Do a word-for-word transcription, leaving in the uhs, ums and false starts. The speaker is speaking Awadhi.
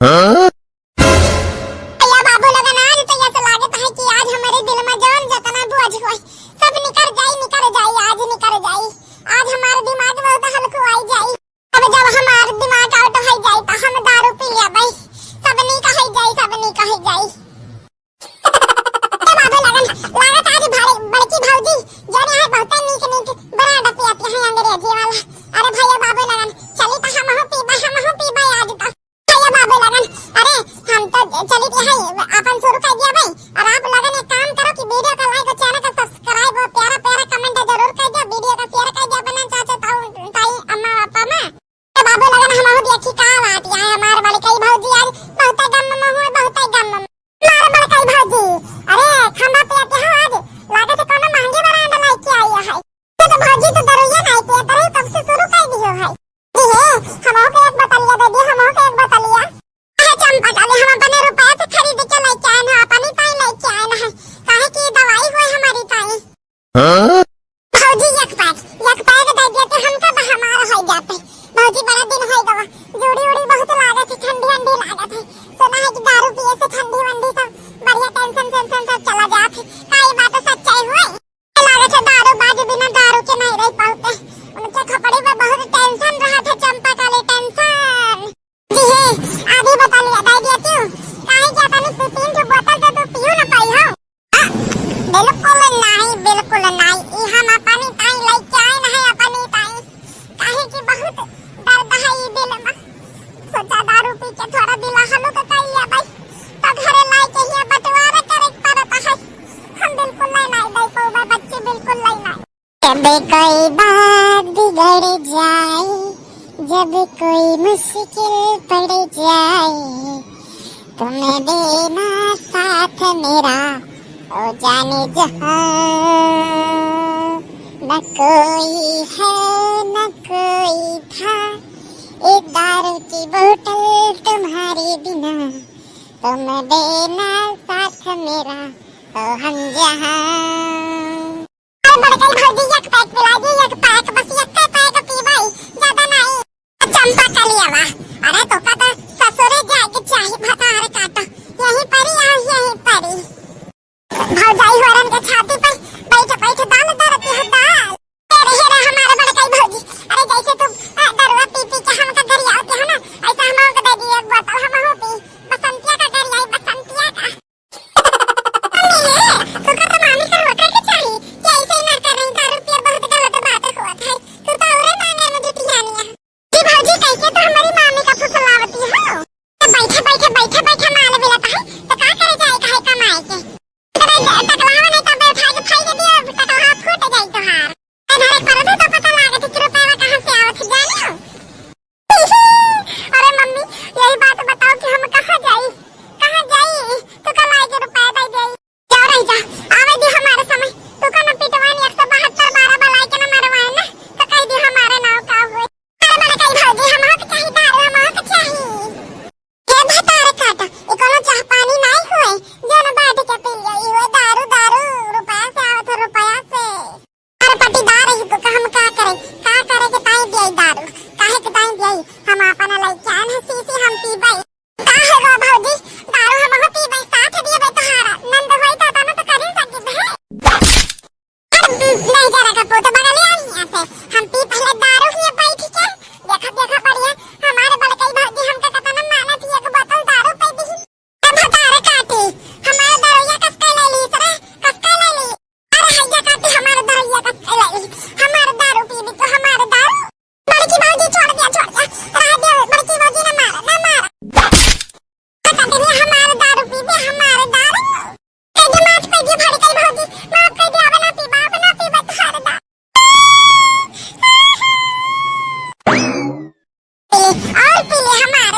हाँ? भैया बाबू लोगन, आज तो ऐसा लागत है कि आज हमारे दिल में जौन जतना बोझ होई, सब निकर जाई, निकर जाई, आज निकर जाई। आज हमार दिमाग बहुत हल्को आई जाई। अब जब हमार दिमाग out हो जाई, तो हम दारू पी लेबै। सब नीक हो जाई, सब नीक हो जाई। ए बाबू लोगन, लागत आज भारी बड़की भौजी, जौन है बहुते नीक नीक brand पियत है अंग्रेजी वाला। अरे भैया बाबू लोगन, चली तो हमहू पीबै, हमहू पीबै आज तो। भैया बाबू लोगन, अरे हम तो चलित है, अपन शुरू कर दिया भाई। और आप लोगन एक काम करो कि video का like और channel का subscribe और प्यारा प्यारा comment जरूर कर दियो, video का share कर दियो अपना चाचा ताऊ ताई अम्मा पापा में। तो बाबू लोगन हम देखी का बात है, हमार बड़कई भौजी आज बहुत गम में हुए, बहुत गम में। हमार बड़कई भौजी, अरे खंबा पियत हो आज, लागत है कोनो महंगी brand लेके आई है। ये तो भौजी तो दरुइया नहीं पियत रही, कब से शुरू कर दियो है। जी हे, हमहू के एक बोतलिया दे दियो, हमहू के एक बोतलिया। अरे चंपा काली, हम अपने रुपया से खरीद के लेके आए ना, अपनी ताई लेके आए ना है, काहे कि दवाई हुए हमारी ताई। हाँ? भौजी एक pack, एक pack दे दियो तो हमका बहमार हो जाते। भौजी बड़ा दिन हो गवा, जूड़ी उड़ी बहुत लागत है, ठंडी ठंडी लागत है। सुना है कि दारू पिए से ठंडी वंडी सब बढ़िया tension tension सब चला जात है। का ये बात सच्चाई हुए? लागत है दारू बाज बिना दारू के नहीं रह पाते। उनके खोपड़ी पे बहुत tension रहत है चंपा काली, tension। जी हे, आधी बोतलिया दे दिया तू। काहे कि अपनी दो तीन ठो बोतल तो तू पियो ना पाई हो। आ, बिल्कुल नहीं, बिल्कुल नहीं। ई हम अपनी ताई लेके आए नहीं, अपनी ताई। काहे कि बहुत दर्द है ई दिल में। सोचा दारू पी के थोड़ा दिल हल्का कर लिया भाई। तो घरे लाई के ही बंटवारा करे के पड़ता है। हम बिल्कुल नहीं, नहीं दे पाऊंगा बच्चे, बिल्कुल नहीं, नहीं। जब कोई बात बिगड़ जाए, जब कोई मुश्किल पड़ जाए, तुम देना साथ मेरा, ओ जाने जहां। न कोई है, न कोई था, एक दारू की बोतल तुम्हारे बिना, तुम देना साथ मेरा, ओ हम जहां। अरे बड़कई भौजी, एक pack पिला दी, एक pack, बस एक pack पीबै, ज्यादा नहीं। चंपा कलियावा, अरे तोका तो ससुरे जाए के चाही, भतार काटो, यहीं परी, यहाँ यहीं परी। भौजाई होरन के छाती पर बैठ बैठ दाल दरती है दाल। अरे हे रे हमारे बड़कई भौजी, अरे जैसे तू, अ, दरुआ पी पी के हमका गरियावती हो ना, ऐसा हमहू के दे दी एक बोतल, हमहू पी। बसंतिया का गरियाई, बसंतिया का। मम्मी, तू का तो मामी का रोके के चाही कि ऐसे ही ना कर रही, दारू पिए बहुत गलत बात हुआ था। तू तो औरे मांगे में जुटी जानी है। जी भौजी, कैसे तो हमारी मामी का फुसलावती हो? तो बैठे, बैठे, बैठे, बैठे माल मिलता है, तो का करे जाए, काहे कमाए के? तो मैं टकलावा नहीं तो बैठा के फाई दे दिया, टकलावा फूट जाए तोहार। ए धरे पर तो, तो पता लागे थी कि रुपया कहाँ से आवत है, जानो? अरे मम्मी, यही बात बताओ कि हम कहाँ जाई, कहाँ जाई? तू कमाई के रुपया दे दे। जाओ रह जा, आवे दी हमारे समय। तू का ना पिटवान एक सौ बहत्तर बारह बलाई के ना मरवाए ना, तो कह दी हमारे नाव का हुए। अरे बड़कई भौजी, हम हक चाही दारू, हम हक चाही। ये भतार काटा, ये कोनो चाह पानी नहीं हुए, जो ना बांट के पी लिया, ये हुए दारू, दारू, रुपया से आवत है, रुपया से। अरे पटीदार ही तो हम का करे, का करे के ताई दियाई दारू, काहे के ताई दियाई? हम आपन लइका न शीशी हम पीबै। का है गो भौजी, दारू हम हो पीबै, साथ दिए बै तोहारा, नंद होई तो तनो तो करिन सकित है। अरे नहीं जरा का पोत बगलिया यहाँ से, हम पी पहले दारू ही बैठ के, देखा देखा बढ़िया, हमारे बड़कई भौजी हमका कतना मानत ही, एक बोतल दारू पी दी। ए भतार काटी, हमार दरुइया कस के ले ली, सरे, कस के ले ली। अरे हैया काटी, हमार दरुइया कस के ले ली। हमार दारू पीबी तो हमार दारू। बड़की भौजी छोड़ दिया, छोड़ दिया। रह दे, बड़की भौजी ना मार, ना मार। काटी ने हमार दारू पीबी, हमार दारू। कह दे माफ कर दे, बड़की भौजी, माफ कर दे, अब ना पीबा, अब ना पीबा तोहार दारू। पी ले, और पी ले हमार,